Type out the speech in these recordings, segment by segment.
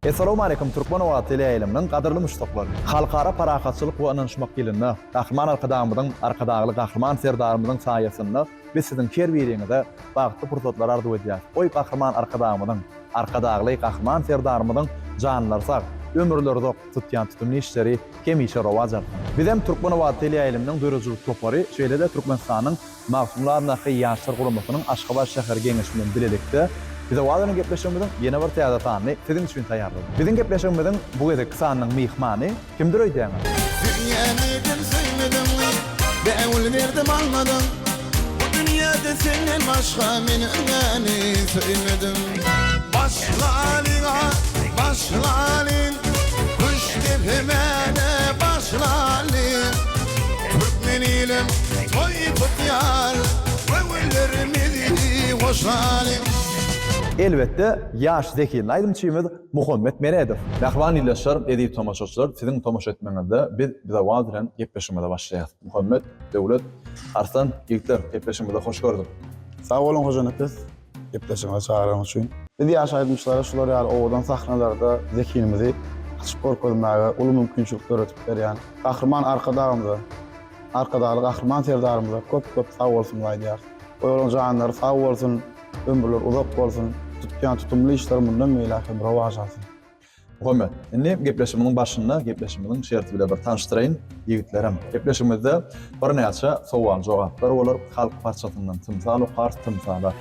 Essalawmaleýkum Türkmen owazy teleýaýlymynyň gadyrly muşdaklary! Halkara parahatçylyk we ynanyşmak ýylynda Gahryman Arkadagymyzyň, Arkadagly Gahryman Serdarymyzyň saýasynda biz siziň her biriňize bagtly pursatlary arzuw edýäris. Goý Gahryman Arkadagymyzyň, Arkadagly Gahryman Serdarymyzyň janlary sag, ömürleri uzak, tutýan tutumly işleri hemişe rowaç alsyn! Bizem Türkmen owazy teleýaýlymynyň döredijilik topary, şeýle-de Türkmenistanyň Magtymguly adyndaky Ýaşlar guramasynyň Aşgabat şäher Geňeşi bilen bilelikde Bize waz beren gepleşigimiziň ýene bir täze sanyny siziň üçin taýýarladyk. Biziň gepleşigimiziň bu gezekki sanynyň myhmany kimdir öýdýäňiz? Söýýändigim söýmediň, bägül berdim almadyň, Bu dünýäde senden başga men öňäni söýmedim. Başlalyň-a, başlalyň, Küştdepemäne başlalyň. Türkmen ilim toý tutýar, Göwünlerimizi goşalyň. Elbetde, ýaş zehinli aýdymçymyz Muhammet Meredow. Mähriban ildeşler, eziz tomaşaçylar, siziň tomaşa etmegiňizde biz Bize waz bilen gepleşigimize başlaýarys. Muhammet, Döwlet, Arslan, ýigitler, gepleşigimize hoş gördük. Sag boluň Hojanepes. Gepleşigiňize çagyranyň üçin. Biz ýaş aýdymçylara şular ýaly owadan sahnalarda zehinimizi açyp görkezmäge uly mümkinçilik döredip berýän Gahryman Arkadagymyza, Arkadagly Gahryman Serdarymyza köp-köp sag bolsunymyzy aýdýarys. Olaryň janlary sag bolsun, ömürleri uzak bolsun, tutýan tutumly işleri mundan beýläk hem rowaç alsyn. Muhammet, indi gepleşigimiziň başynda gepleşigimiziň şerti bile bir tanyşdyraýyn ýigitlerim. Gepleşigimizde birnäçe sowal-jogaplar bolar. Halk parçasyndan tymsal okarys, tymsala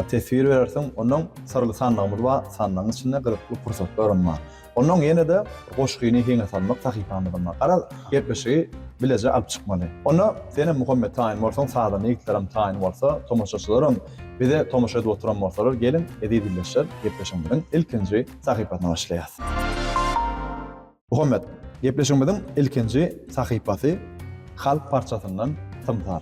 teswir berersiň. Onnoň syrly sandygymyz bar, sandygyň içinde gyzykly pursatlaram bar. Onnoň ýene-de goşgyny heňe salmak sahypamyzam bar. Garaz, gepleşigi bileje alyp çykmaly. Onda senem Muhammet taýyn bolsaň, sazanda ýigitlerem taýyn bolsa, tomaşaçylaram bize tomaşa edip oturan bolsalar, geliň, eziz ildeşler, gepleşigimiziň ilkinji sahypasyna başlaýas. Muhammet, gepleşigimiziň ilkinji sahypasy Halk parçasyndan tymsal.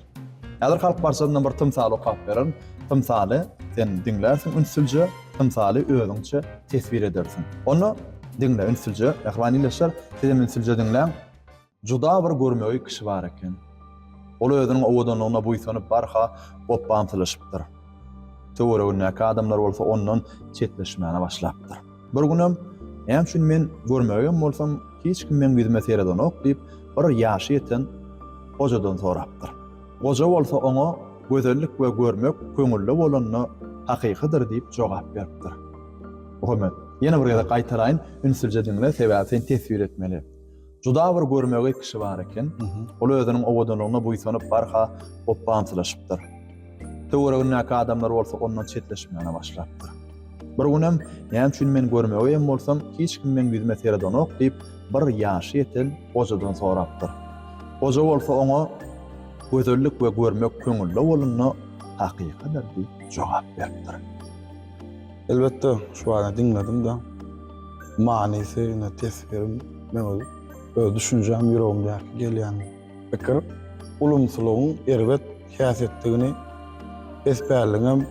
Häzir halk parçasyndan bir tymsal okap bererin. Tymsaly sen diňlärsiň ünsülje, tymsaly özüňçe teswir edersiň. Onda diňle ünsülje, mähriban ildeşler, sizem ünsülje diňläň. Juda bir görmegeý kişi bar eken. Ol özüniň owadanlygyna buýsanyp barha gopbamsylaşypdyr. Töweregindäki adamlar bolsa ondan çetleşmäne başlapdyr. Bir günem, Näme üçin men görmegeýem bolsam, hiç kim meň ýüzüme seredenok diýip, bir ýaşy ýeten gojadan sorapdyr. Goja bolsa oňa, Gözellik we görmek köňülde bolanda hakykydyr diýip jogap beripdir. Muhammet, ýene bir gezek gaýtalaýyn, ünsülje diňle, sebäbi sen teswir etmeli. Juda bir görmegeý kişi bar eken. Ol özüniň owadanlygyna buýsanyp barha gopbamsylaşypdyr. Töweregindäki adamlar bolsa ondan çetleşmäne başlapdyr. Bir günem, Näme üçin men görmegeýem bolsam, hiç kim meň ýüzüme seredenok diýip, bir ýaşy ýeten gojadan sorapdyr. Goja bolsa oňa, Gözellik we görmek köňülde bolanda hakykydyr diýip jogap beripdir. Elbetde, şu barada diňledim-de, manysy, ine, teswirim, meň öz, öz düşünjäm, ýüregimdäki gelýän pikir, ulumsylygyň erbet häsiýetdigini, pespälligiňem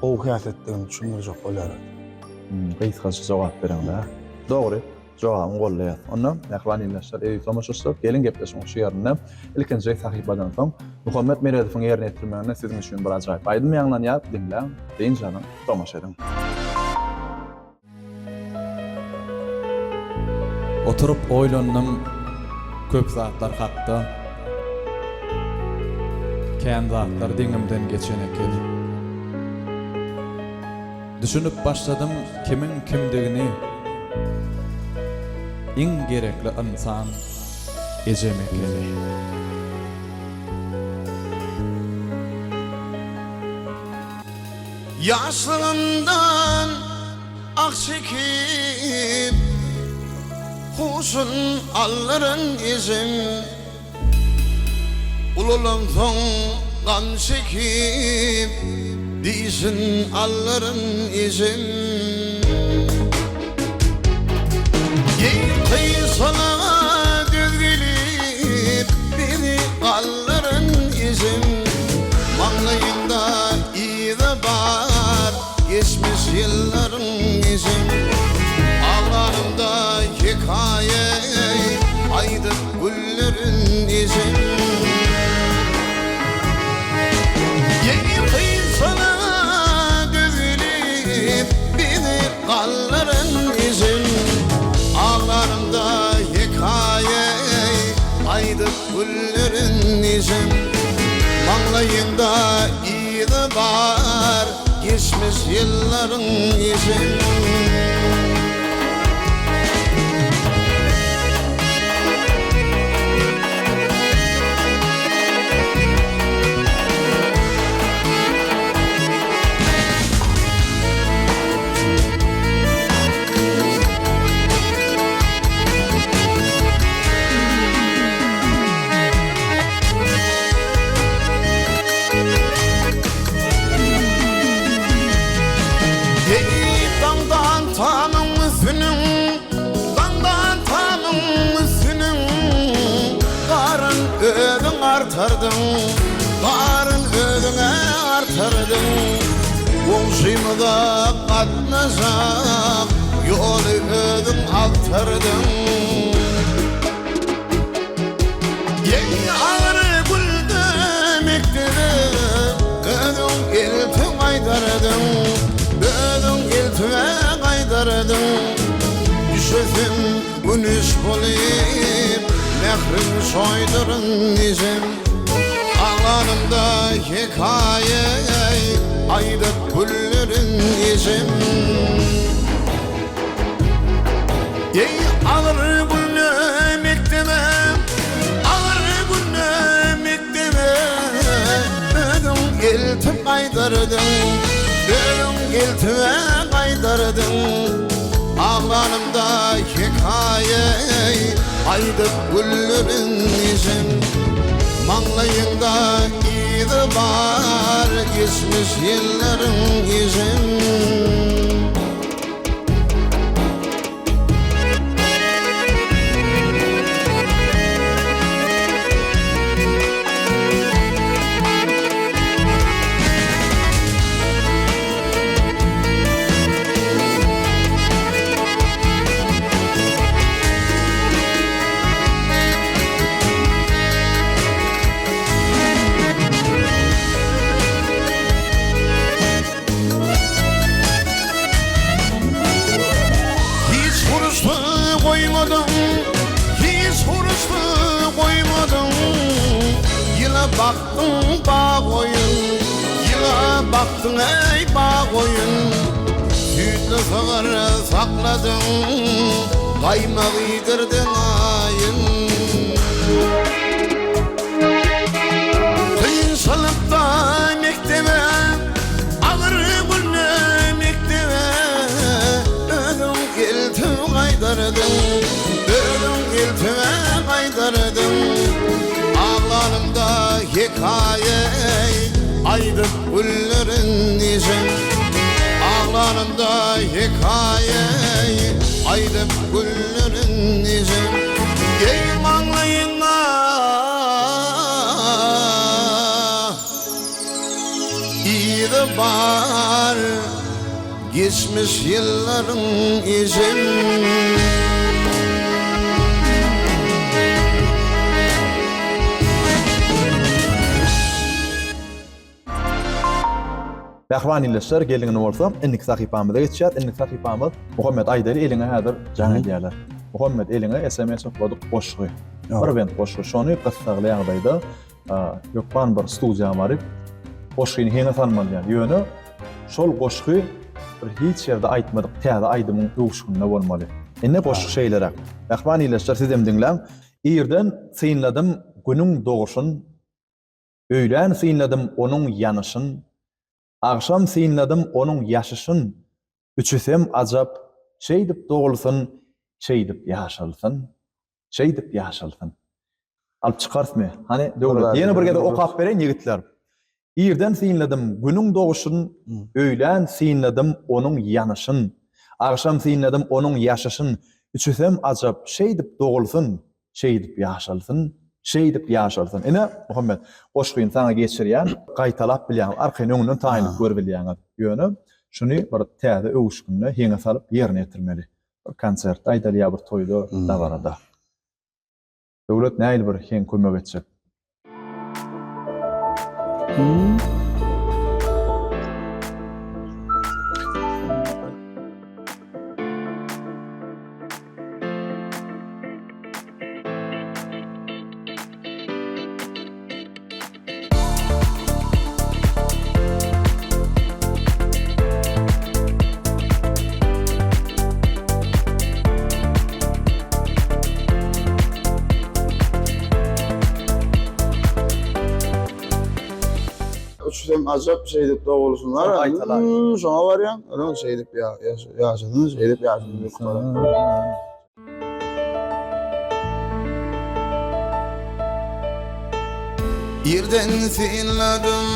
gowy häsiýetdigini düşündirjek bolýar. Gysgaça jogap bereňde. Dogry. Jogabyňy goldaýas. Onda, mähriban ildeşler, eziz tomaşaçylar, geliň gepleşigiň şu ýerinde ilkinji sahypadan soň Muhammet Meredowyň ýerine ýetirmeginde siziň üçin bir ajaýyp aýdym ýaňlanýar. Diňläň, dynç alyň, tomaşa ediň. Oturyp oýlandym köp zatlar hakda. Kän zatlar deňimden geçen eken. Düşünip başladym kimiň kimdigini Iň gerekli ynsan ejem ekeni. Ýaşlygymdan ah çekip, Huşun aldyryn ejem. Ulalansoň gam çekip, Dişin aldyryn ejem. Geý kynçylyga döz gelip, Bizi galdyryn ejem. Maňlaýyňda yzy bar, Geçmiş ýyllaryň ejem. Aglanymda hekaýa aýdyp güllerin ejem. Ýeňil kynçylyga döz gelip, bizi galdyryn ejem. Ejem. Maňlaýyňda yzy bar geçmiş ýyllaryň ejem. Eý, daňdan tamyň üstüniň, daňdan tamyň üstüniň, Garyn özüň artardyň, garyn özüňe artardyň. Goňşymyza gatnaşak ýoly özüň agtardyň. Eý, agyr günde mekdebe özüň eltip gaýdardyň, özüň eltip gaýdardyň. Düşesem güneş bolup, mähriň çoýduryn ejem. Aglanymda hekaýa aýdyp güllerin ejem. Eý, agyr günde mekdebe, agyr günde mekdebe özüň eltip gaýdardyň, özüň eltip gaýdardyň. Aglanymda hekaýa aýdyp güllerin ejem. Maňlaýyňda yzy bar geçmiş ýyllaryň ejem. Hiç huruşly goýmadyň, hiç huruşly goýmadyň, Ýyla bakdyň bag goýun, ýyla bakdyň eý bag goýun. Süýtli sygyr sakladyň, gaýmak iýdirdiň aýyn. Kynçylykda mekdebe, agyr günde mekdebe özüň eltip gaýdardyň, özüň eltip gaýdardyň. Aglanymda hekaýa aýdyp güllerin ejem. Aglanymda hekaýa aýdyp güllerin ejem. Eý maňlaýyňda Yzy bar geçmiş ýyllaryň ejem. Mähriban ildeşler, geliň indi bolsa indiki sahypamyza geçýäs. Indiki sahypamyz Muhammet aýdaly eliňe häzir jaň edýärler. Muhammet eliňe SMS okladyk goşgy. Bir bent goşgy. Şony gyssagly ýagdaýda hökman bir studiýa baryp goşgyny heňe salmaly diýýär. Ýöne şol goşgy bir hiç ýerde aýtmadyk täze aýdymyň öwüşginde bolmaly. Indi goşgy şeýleräk. Mähriban ildeşler sizem diňläň. Irden synladym günüň doguşyn, Öýlän synladym onuň ýanyşyn, Agşam synladym onuň ýaşyşyn, Üçüsem ajap, şeýdip dogulsyn, Şeýdip ýaşalsyn, şeýdip ýaşalsyn. Alyp çykarysmy? Hany, Döwlet, ýene bir gezek okap bereýin, ýigitler. Irden synladym Günüň doguşyn, Öýlän synladym onuň ýanyşyn, Agşam synladym onuň ýaşyşyn, Üçüsem ajap, şeýdip dogulsyn, Şeýdip ýaşalsyn, şeýdip ýaşalsyn. Ine, Muhammet, goşgyny saňa geçirýän, gaýtalap bilýäňiz, arkaýyn öňünden taýynlyk görübilýäňiz. Ýöne şuny bir täze öwüşginde heňe salyp ýerine ýetirmeli. Bir konsertde aýdaly ýa bir toýda, dabarada. Döwlet nähili bir heň kömek etjek? Üçüsem ajap şeýdip dogulsynlar. Gaýtala. Şoňa barýan. Öň şeýdip ýa ýaşasyn, şeýdip ýaşasyn. Irden synladym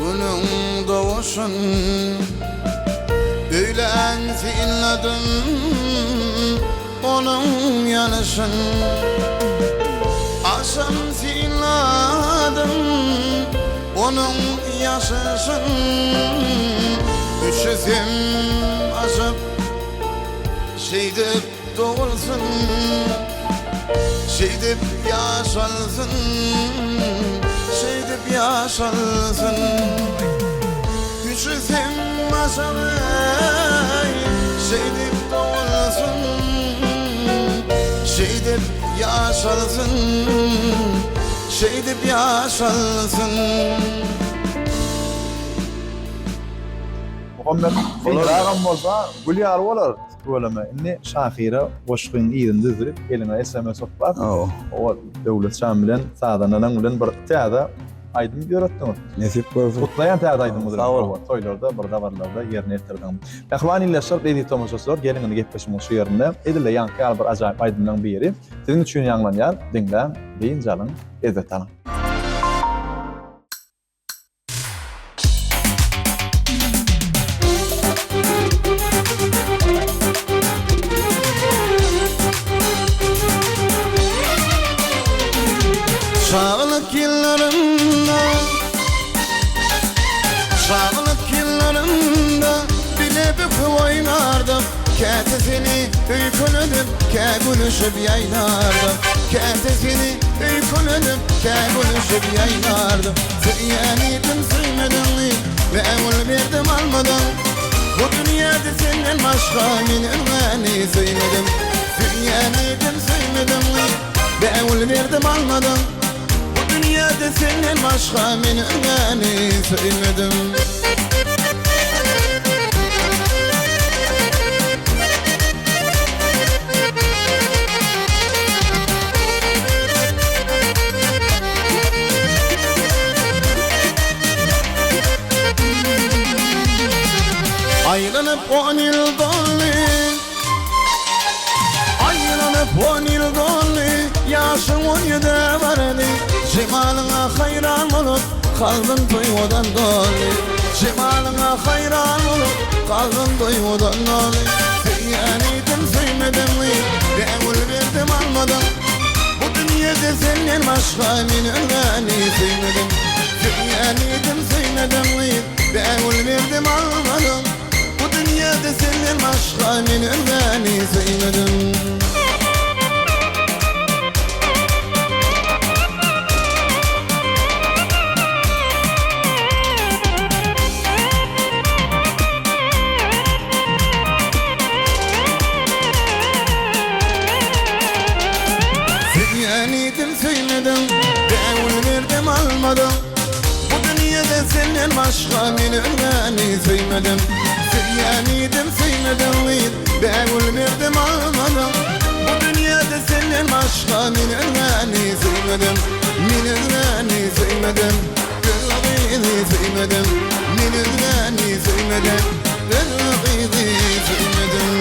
Günüň doguşyn Öýlän synladym Onuň ýanyşyn Agşam synladym Onuň ýaşaşyn Üçüsem ajap Şeýdip dogulsyn, şeýdip ýaşalsyn, şeýdip ýaşalsyn. Üçüsem maşalaý, şeýdip dogulsyn, şeýdip ýaşalsyn, şeýdip ýaşalsyn. Muhammet kynragam bolsa gül ýaly bolar tüweleme. Indi şahyra goşgyň yzyny düzdürip eliňe sms oklap owa Döwletjan bilen sazandalaň bilen bir täze aýdym döretdiňiz. Nesip bolsa. Gutlaýan täze aýdymyňyz bilen. Sag bol. Toýlarda bir dabaralarda ýerine ýetirdiň. Mähriban ildeşler, eziz tomaşaçylar geliň indi gepleşigiň şu ýerinde edil-de ýaňky ýaly bir ajaýyp aýdymlaň biri siziň üçin ýaňlanýar. Diňläň, dynç alyň, lezzet alyň. Çagalyk ýyllarymda Çagalyk ýyllarymda Bile büküp oýnardyk Käte seni öýkeledip Kä gülüşip ýaýnardyk Käte seni öýkeledip Kä gülüşip ýaýnardyk Söýýän idim söýmediň Bägül berdim almadyň Bu dünýäde senden başga Men özgäni söýmedim Söýýän idim söýmediň Bägül berdim almadyň Bu dünýäde senden başga Men özgäni söýmedim. Aýlanyp on ýyl doldy Aýlanyp on ýyl doldy Ýaşyň on ýedä bardy Jemalyňa haýran bolup Kalbym duýgudan doldy Jemalyňa haýran bolup Kalbym duýgudan doldy Söýýän idim söýmedim Bägül berdim almadyň Bu dünýede senden başga Men özgäni söýmedim Söýýän idim söýmedim Bägül berdim almadyň Bu dünýede senden başga Men özgäni söýmedim. Söýýän idim söýmedim, bägül berdim almadyň. Bu dünýede senden başga men özgäni söýmedim. Söýýän idim söýmedim, bägül berdim almadyň. Bu dünýede senden başga men özgäni söýmedim. Men özgäni söýmedim, özge gyzy söýmedim. Men özgäni söýmedim, özge gyzy söýmedim.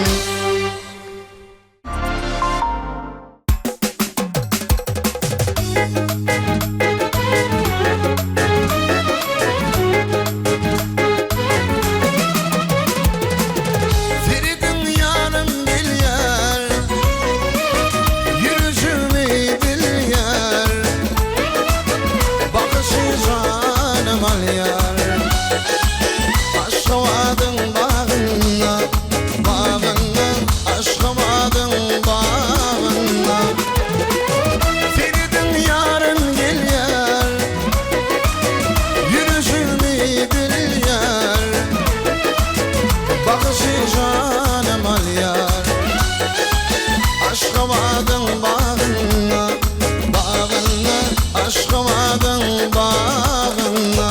Serediň ýarym gelýär, Ýürejigimi dilýär, Bakyşy janym alýar. Aşgabadyň bagynda, Bagynda, Aşgabadyň bagynda. Serediň ýarym gelýär, Ýürejigimi dilýär, Bakyşy janym alýar. Aşgabadyň bagynda, Bagynda, Aşgabadyň bagynda.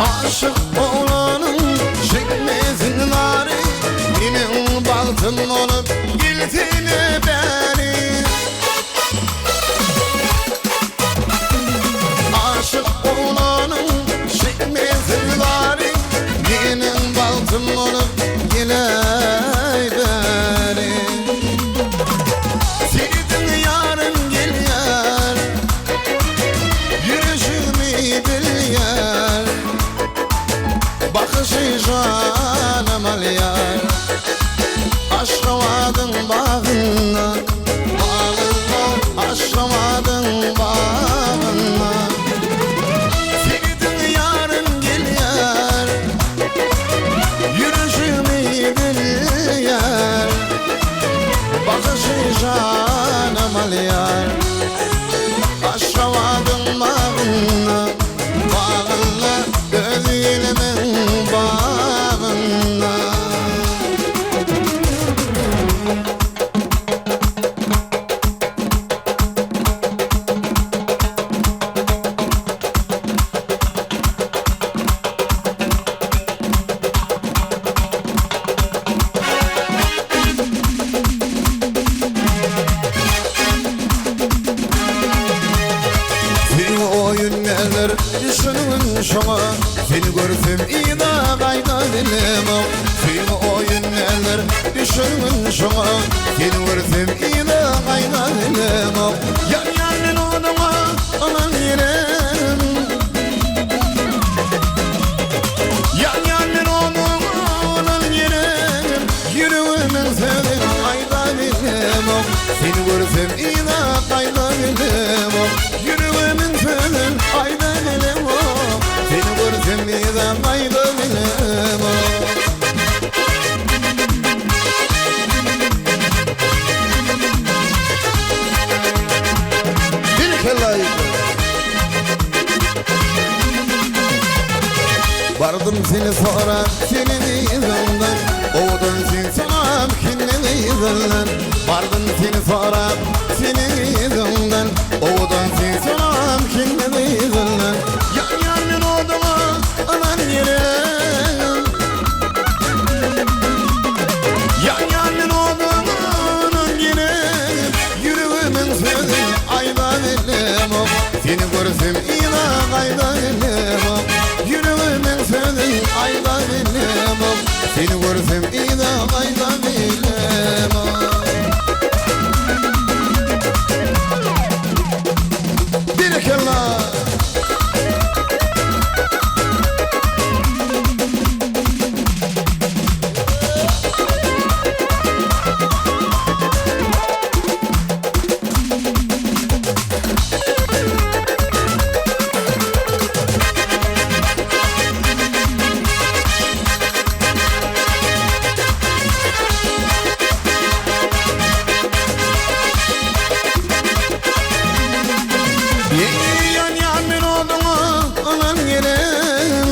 Aşyk oglanyň çekmesin nary, Meniň bagtym bolup gelsene bäri. Aşyk oglanyň çekmesin nary, Meniň bagtym bolup geläý bäri. Seniň ýarym gelýär. Ýürejigimi bilýär Bakyşy janym alýar Aşgabadyň bagynda Bagynda Aşgabadyň bagynda Seniň ýarym gelýär Ýürejigimi bilýär Bakyşy janym alýar Aşgabadyň bagynda, bagynda, öz ilimiň bagynda. Seniň oýun neler düşüngin şoňa Seni görsem yza gaýda bilemok Seniň oýun neler düşüngin şoňa Seni görsem yza gaýda bilemok Ýanýan men oduňa ynan ýerim Ýanýan men oduňa ynan ýerim Ýüregimiň sözün aýda bilemok Seni görsem yza gaýda bilemok Ýüregimiň sözün aýda bilemok Seni görsem yza gaýda bilemok Bardym seni sorap seniň yzyňdan Owadan sen sorap kimniň yzyndan Bardym seni sorap seniň yzyňdan Owadan sen sorap kimniň yzyndan Ýanýan men oduňa ynan ýerim Ýanýan men oduňa ynan ýerim Ýüregimiň sözün aýda bilemok Seni görsem yza gaýda bilemok Ýüregimiň sözün aýda bilemok Seni görsem yza gaýda bilemok Berekella! Ýanýan men oduňa ynan gelen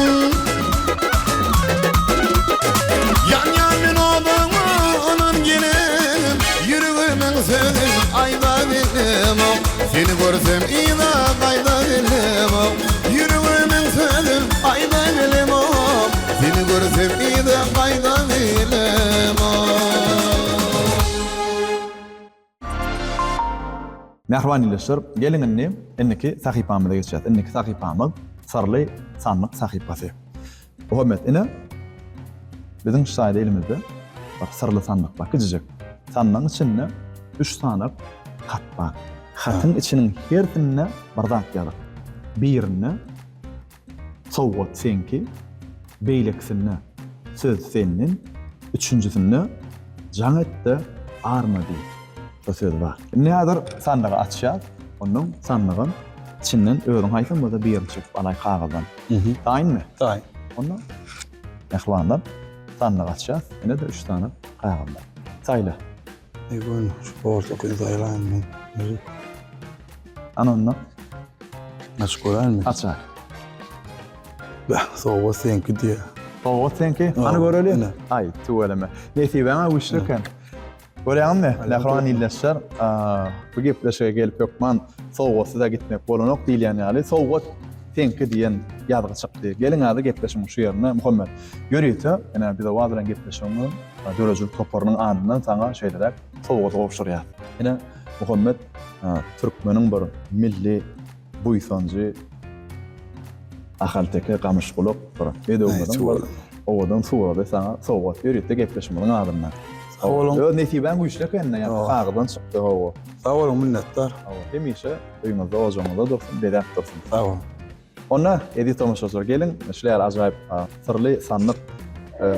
Ýanýan men oduňa ynan gelen Ýüregimiň sözün aýda bilemok Seni görsem yza gaýda bilemok Ýüregimiň sözün aýda bilemok Seni görsem yza gaýda bilemok. Mähriban ildeşler, geliň indi indiki sahypamyza geçýäs. Indiki sahypamyz Syrly sandyk sahypasy. Muhammet, ine, biziň şu taýda elimizde bir syrly sandyk bar, kiçijik. Sandygyň içinde üç sany hat bar. Hatyň içiniň hersinde bir zat ýazyk. Birinde Sowgat seňki, beýlekisinde söz senden, üçünjisinde jaň et-de arma diý. Şo söz bar. Indi häzir sandygy açýas. Onnoň sandygyň içinden özüň haýsam bolsa birini çekip alaý kagyzdan. Taýynmy? Taýyn. Onda mähribanlar sandygy açýas. Ine-de üç sany kagyz bar. Saýla. Eý, şu ortakyny saýlaýyn men. Ana onda. Açyp göräýinmi? Aç-aý. Beh, sowgat seňki diýýär. Sowgat seňki? Hany göreli. Aý, tüweleme. Nesibäň-ä güýçli eken. Görýäňizmi, mähriban ildeşler, bu gepleşige gelip hökman sowgatsyz-a gitmek bolanok diýilýän ýaly, sowgat. Seňki diýen ýazgy çykdy. Geliň häzir gepleşigiň şu ýerine Muhammet. Ýörite ine bize waz bilen gepleşigimiziň döredijilik toparynyň adyndan saňa şeýleräk sowgat gowşurýas. Ine Muhammet türkmeniň bir milli buýsanjy ahalteke gamyşgulak bir bedewimiziň bir owadan surady saňa sowgat ýörite gepleşigimiziň adyndan. Sag boluň. Öz nesibäň güýçli eken-de, ýa kagyzdan çykdy hawa. Sag boluň minnetdar. Hawa hemişe Öýüňizde, ojagyňyzda dursun, bezäp dursun. Sag boluň. Onda, eziz tomaşaçylar, geliň, şular ýaly ajaýyp syrly sandyk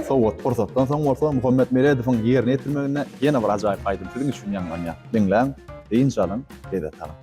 sowgat pursatdan soň bolsa Muhammet Meredowyň ýerine ýetirmeginde ýene bir ajaýyp aýdym siziň üçin ýaňlanýar. Diňläň, dynç alyň, lezzet alyň.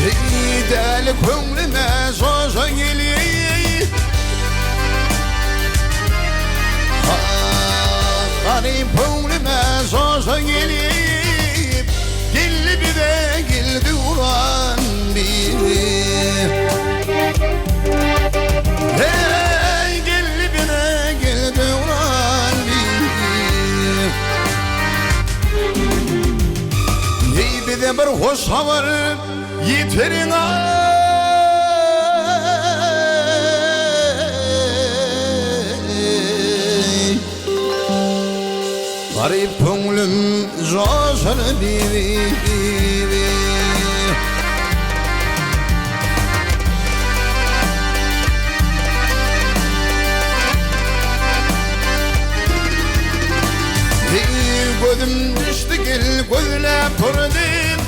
Eý däli köňlüme joşa gelip Ah garyp köňlüme joşa gelip Geldi bize geldi uran biri Hey geldi bize geldi uran biri Ey bize bir hoş habar ýetiriň aý. Garyp köňlüm joşar bibi bibi. Eý gözüm düşdi gel gözläp turdym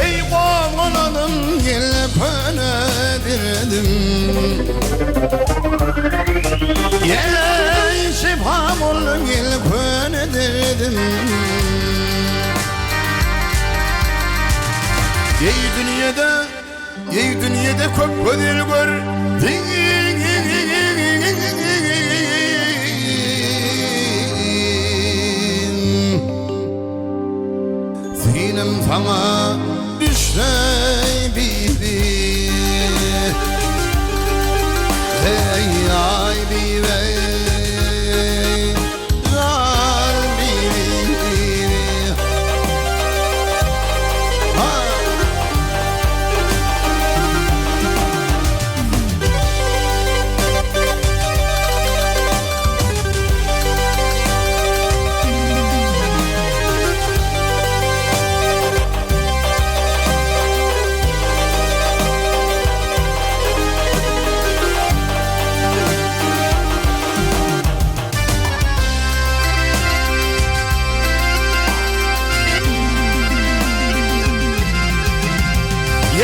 Eý gozgalanym gel köne derdim Eý şypa bol gel köne derdim Eý dünýede Eý dünýede köp gözel gör Synym saňa düşse bibi Eý aý bibi Jan bibi Ha!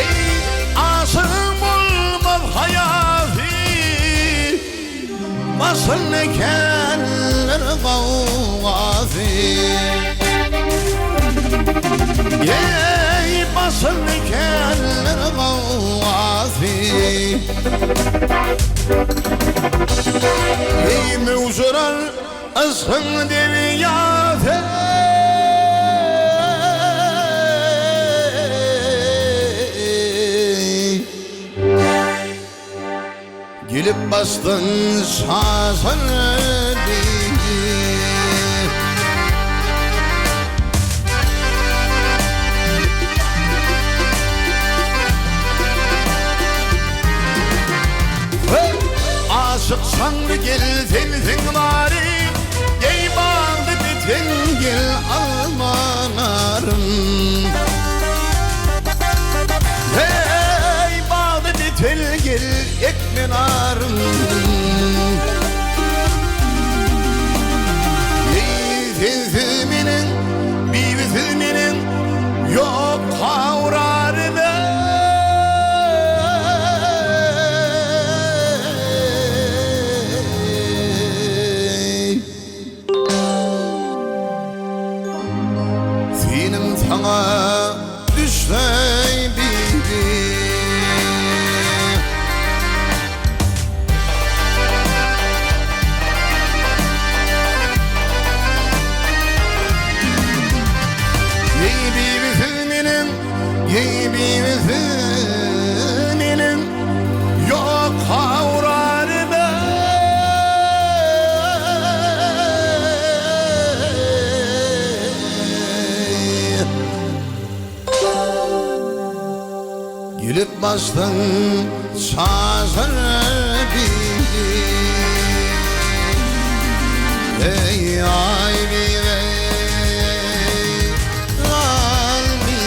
Eý, aşygyň bolmaz haýasy, Başyn ekenler gowgasy. Eý, başyn ekenler gowgasy. Eý, möwjerer yşkyň derýasy. Gelip basdyň şaşan deý. Aşyk şaňly gel sensiň barym Eý bagda biten gel alma narym Eý bagda biten gel ekme narym Eý sensiz meniň bibisiz meniň ýok kawrarym. Gidip başdan çaşar bibi Ey ay bibi Al bibi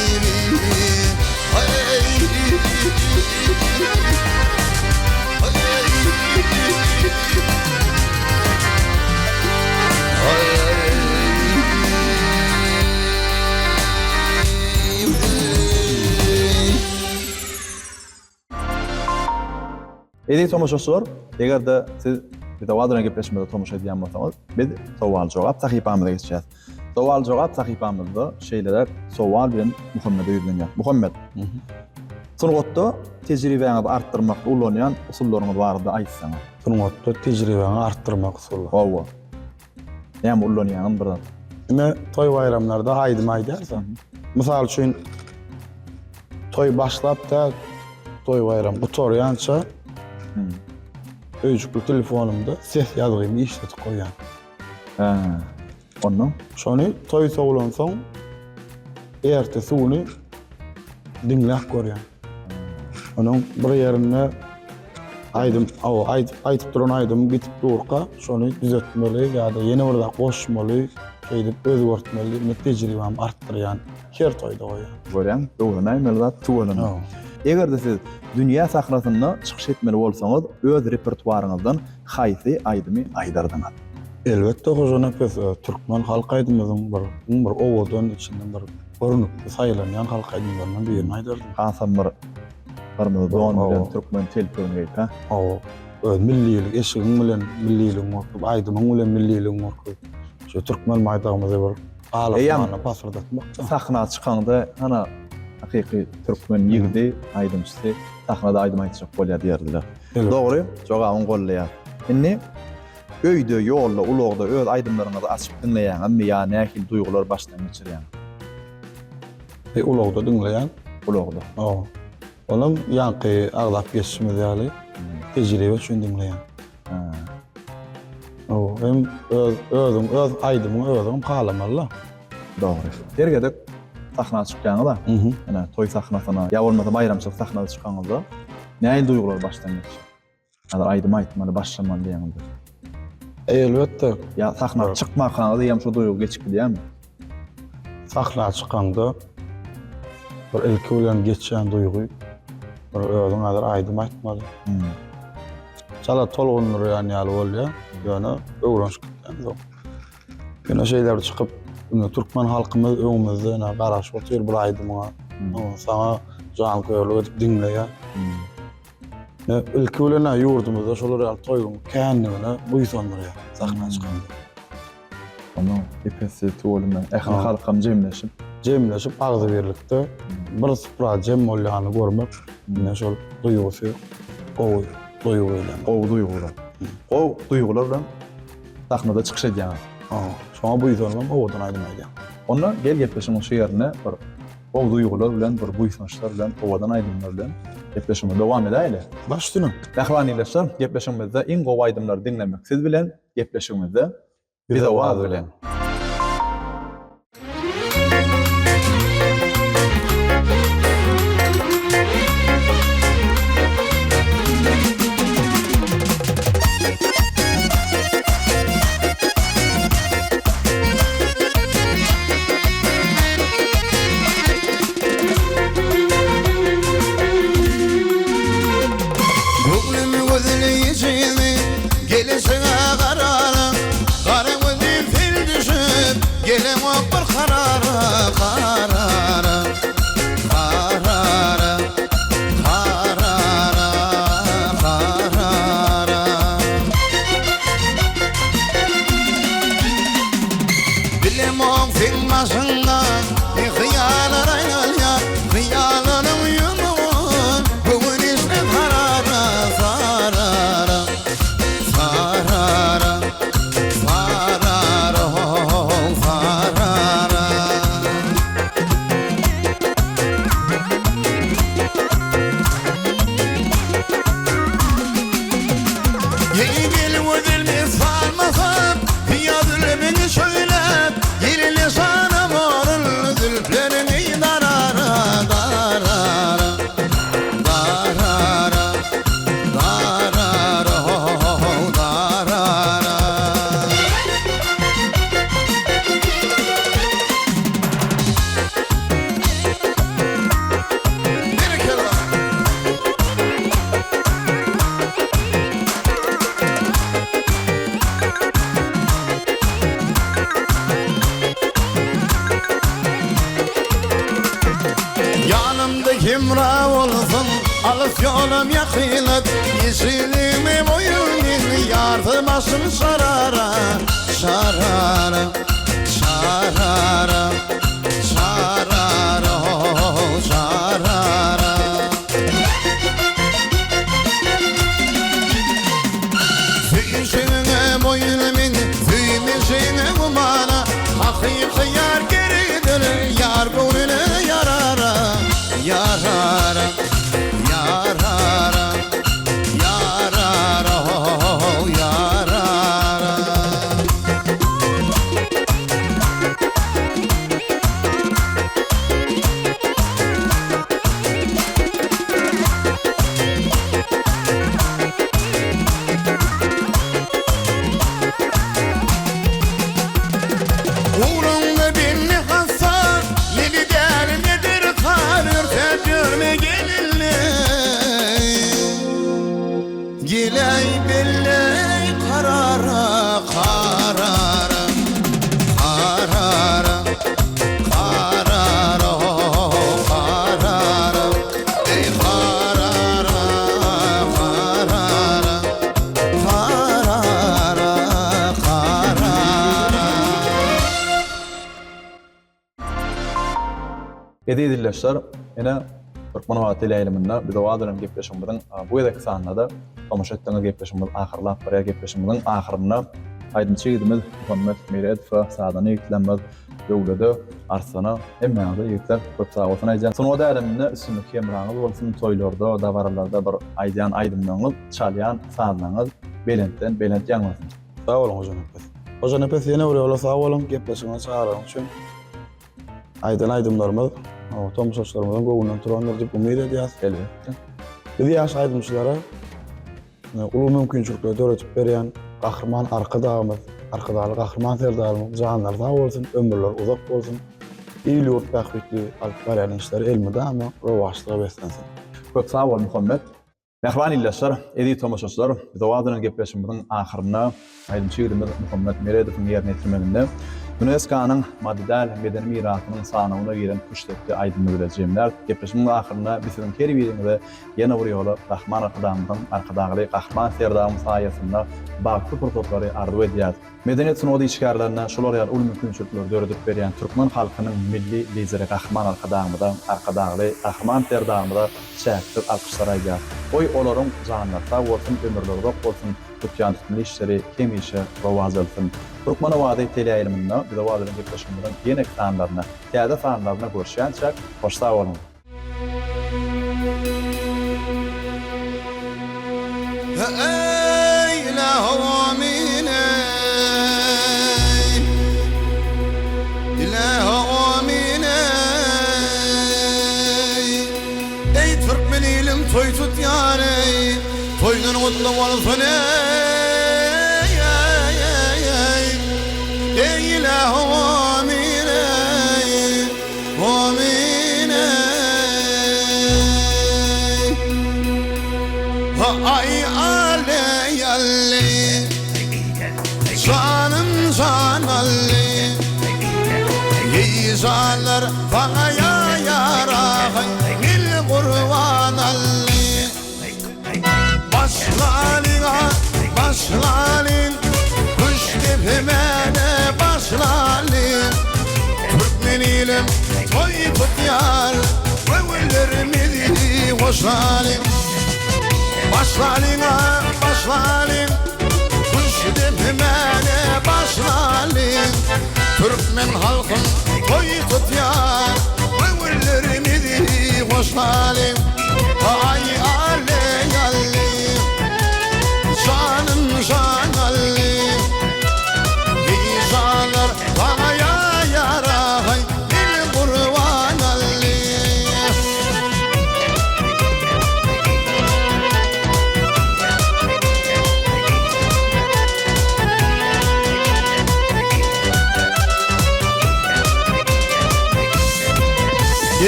Eziz tomaşaçylar, eger-de siz bize Wadyna gepleşimize tomaşa edýän bolsaňyz, biz sowal-jogap sahypamyza geçýäs. Sowal-jogap sahypamyzda şeýleräk sowal bilen Muhammede ýüzlenýär. Muhammet, sungatda tejribäňizi artdyrmakda ulanýan usullaryňyz barada aýtsaňyz. Sungatda tejribäňi artdyrmak usuly. Hawa. Näme ullanýaňyz bir zat? Ine, toý-baýramlarda aýdym aýdýarys-a. Mysal üçin, toý başlap tä toý-baýram gutarýança öýjükli telefonymda ses ýazgymy işletip goýýan. Hä. Ondan? Şony toý sowlansoň ertesi güni diňläp görýän. Onuň bir ýerinde aýdym, aw, aýdyp, aýdyp duran aýdym gidip durka, şony düzetmeli ýa-da ýene bir zat goşmaly, şeýdip özgertmeli, men tejribämi artdyrýan, her toýda goýýan. Görýäň, öwrenäýmeli zat tüweleme. Eger-de siz dünýä sahnasynda çykyş etmeli bolsaňyz, öz repertuaryňyzdan haýsy aýdymy aýdardyňyz? Elbetde Hojanepes türkmen halk aýdymyzyň bir iň bir owadan içinden bir görnükli saýlanýan halk aýdymlaryndan birini aýdardym. Hasam bir gyrmyzy don bilen türkmen telpegini geýip hä? Hawa. Öz millilik eşigiň bilen milliligiňi görkezip, aýdymyň bilen milliligiňi görkezip, şu türkmen baýdagymyzy bir al asmana pasyrdatmak. Sahna çykaňda hana hakyky türkmen ýigidi, aýdymçysy sahnada aýdym aýtjak bolýar diýerdiler. Dogry, jogabyňy goldaýas. Indi öýde, ýolda, ulagda öz aýdymlaryňyzy açyp diňleýäňizmi ýa nähili duýgulary başdan geçirýäňiz? E, ulagda diňleýän. Ulagda. Hawa. Onam ýaňky agzap geçişimiz ýaly tejribe üçin diňleýän. Ha. Hawa, hem öz özüň öz aýdymyňy özüň halamaly-da. Dogry. Her gezek sahna çykýaňyz-a, ine, toý sahnasyna ýa bolmasa baýramçylyk sahnasyna çykaňyzda nähili duýgular başdan geçýär? Häzir aýdym aýtmaly, başlamaly diýeňizde. Elbetde. Ýa sahna çykmakaňyz eýýäm şo duýgy geçip gidýärmi? Sahna çykaňda bir ilki bilen geçýän duýgy bir özüň häzir aýdym aýtmaly. Hmm. Çala tolgundyrýan ýaly bolýar, ýöne öwrenişip gitýän Ýöne şeýle bir çykyp, indi türkmen halkymyz öňümizde ýöne garaşyp otyr bir aýdymyňa. Saňa janköýerlik edip diňleýär. Ýa ilki bilen ýurdumyzda şolar ýaly toýuň kändigine buýsandyrýar sahna çykanda. Onuň epesi tüweleme ähli halkam jemleşip. Jemleşip agzybirlikde bir supra jem bolýanyny görmek ine şol duýgusy gowy duýgy bilen. Gowy duýgular. Gowy duýgular bilen sahnada çykyş edýäňiz. Hawa, şoňa buýsanybam owadan aýdym aýdýan. Onda gel gepleşigiň şu ýerinde bir gowy duýgular bilen, bir buýsançlar bilen, owadan aýdymlar bilen gepleşigimizi dowam edäýeli. Baş üstüne. Mähriban ildeşler, gepleşigimizde iň gowy aýdymlary diňlemek siz bilen, gepleşigimizde Biz owaz bilen. Göwnüm gözeli ýeşili, Gelişiňe garara, Gara gözüm sil düşüp, Gelemok bir karara, Karara, karara, Karara, karara. Bilemok seň başyňda Ne hyýallar aýlanýar, Hyýallaryň ýumrugy Göwün işle sarara, Sarara. Sarara, sarara, sarara. Ey gel gözelmi salmasam, Ýa zülmüňi şöýläp, Gelini şana borul. Alys ýolam ýakynat, Ýeşilligme boýun men, Ýarsyz başym şarara, Şarara, şarara, Şarara, ho, şarara. Söýüşiňe boýun men, Söýmeşiňe gumana, Hakyky ýar gerekdir, Ýar göwnüne ýarara, Ýarara, ýarara, Ýarara, ho, ýarara. Ugrunda belli hassa, Neli däl, nedir kar, Örtäp ýörme gelinle. Geläý belleý karara, Karara, karara, Karara, karara, Eý, karara, karara, Karara, karara. Eziz ildeşler, ine Türkmen wagty teleýaýlymynda bize wada beren gepleşigimiziň bu gezekki sanynda-da tomaşa etdigiňiz gepleşigimiz ahyrlap barýar. Gepleşigimiziň ahyrynda aýdymçy ýigidimiz Muhammet Meredowa, sazanda ýigitlerimiz Döwlede, Arslana, hemmäňize ýigitler köp sag bolsun aýdýan. Sungat äleminde üstünlik hemraňyz bolsun, toýlarda, dabaralarda bir aýdýan aýdymlaryňyz, çalýan sazlaryňyz belentden belent ýaňlansyn. Sag boluň Hojanepes. Hojanepes ýene bir ýola sag boluň gepleşigiňe çagyranyň üçin. Aýdan aýdymlarymyz tomaşaçylarymyzyň göwnünden turandyr diýip umyt edýäs. Elbetde. Biz ýaş aýdymçylara uly mümkinçilikleri döredip berýän Gahryman Arkadagymyz, Arkadagly Gahryman Serdarymyz janlary sag bolsun, ömürleri uzak bolsun. Il-ýurt bähbitli alyp barýan işleri elmydama rowaçlyga beslensin. Köp sag bol Muhammet. Mähriban ildeşler, eziz tomaşaçylar, biz Owaz bilen gepleşigimiziň ahyrynda aýdymçy ýigidimiz Muhammet Meredowyň ýerine ýetirmeginde UNESKO-nyň maddy däl medeni mirasynyň sanawyna giren Küştdepdi aýdymy bilen jemläris. Gepleşigimiziň ahyrynda biz siziň her biriňize ýene bir ýola Gahryman Arkadagymyzyň, Arkadagly Gahryman Serdarymyň saýasynda bagtly pursatlary arzuw edýäris. Medeniýet sungat işgärlerine şular ýaly uly mümkinçilikleri döredip berýän türkmen halkynyň Milli Lideri Gahryman Arkadagymyza, Arkadagly Gahryman Serdarymyza çäksiz alkyşlar aýdýarys. Goý, olaryň janlary sag bolsun, ömürleri uzak bolsun, tutýan tutumly işleri hemişe rowaç alsyn. Türkmen owazy teleýaýlymynda Bize wada beren gepleşigimiziň ýeneki sanlarynda, täze sanlarynda görüşýänçäk, hoş sag boluň! Eý türkmen ilim toý tutýar eý Toýdan gutly bolsun eý eý eý eý Eý ilähi amin eý amin eý Ha aý aleý aleý Janym jan aleý Eý janlar saňa ýarahaý Mil gurban aleý Başlalyň-a, başlalyň, Küştdepemäne başlalyň. Türkmen ilim toý tutýar, Göwünlerimizi goşalyň. Başlalyň-a, başlalyň, Küştdepemäne başlalyň. Türkmen halkym toý tutýar, Göwünlerimizi goşalyň. Aý aleý aleý, Janym jan aleý, Eý janlar saňa ýaraý, Meni gurban aleý.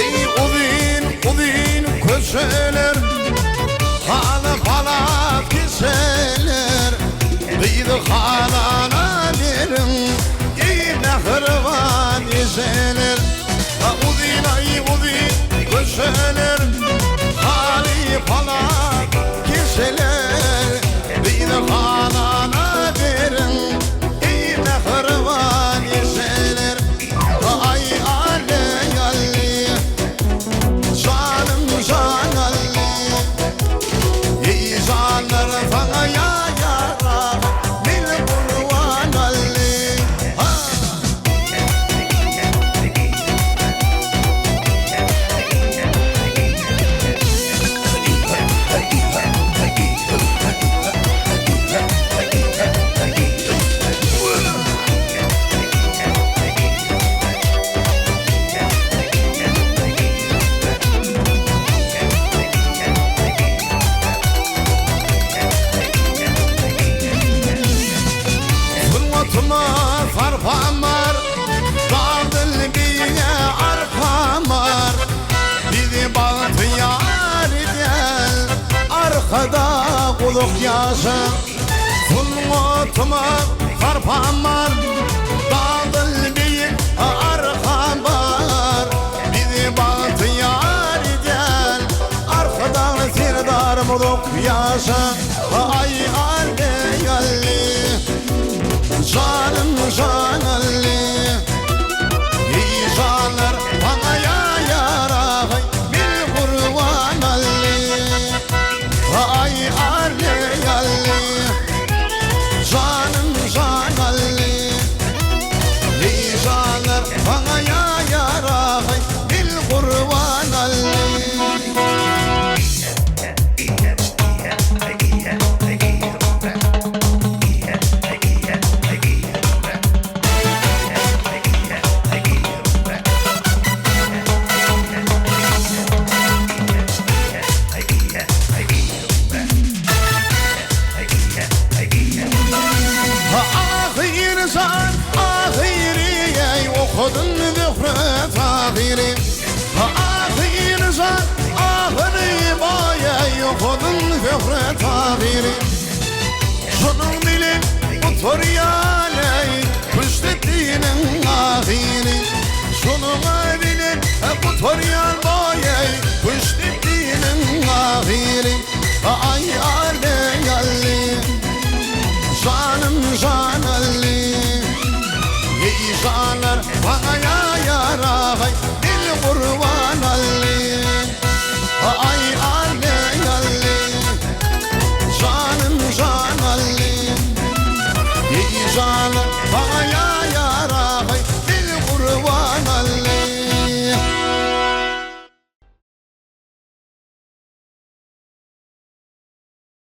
Eý uzyn uzyn köçeler Haly palas keçeler Gyzy halala beriň Eý mähriban ejeler Uzyn aý uzyn köçeler Haly palas. Uzak ýaşa Sungatyma sarpam bar Dagdan beýik arkam bar Bizi bagtyýar edýän Arkadagly Serdarym uzak ýaşa Aý Alli Alli Janym jan Alli Eý janlar maňa ýaraý Bil gurban Alli Aý Alli Alli Janym jan Alli Eý janlar maňa ýaraý Bil gurban Alli. Ahyry jan ahyry eý okadyn Zöhre Tahyry Ahyry jan ahyry baý eý okadyn Zöhre Tahyry Şonuň bilen gutarýan eý Küştdepdiniň ahyry Şonuň bilen gutarýan baý eý Küştdepdiniň ahyry Aý Alli Alli Janym jan Alli Eý janlar maňa ýaraý Dil gurban Alli Aý Alli Alli Janym jan Alli Eý janlar.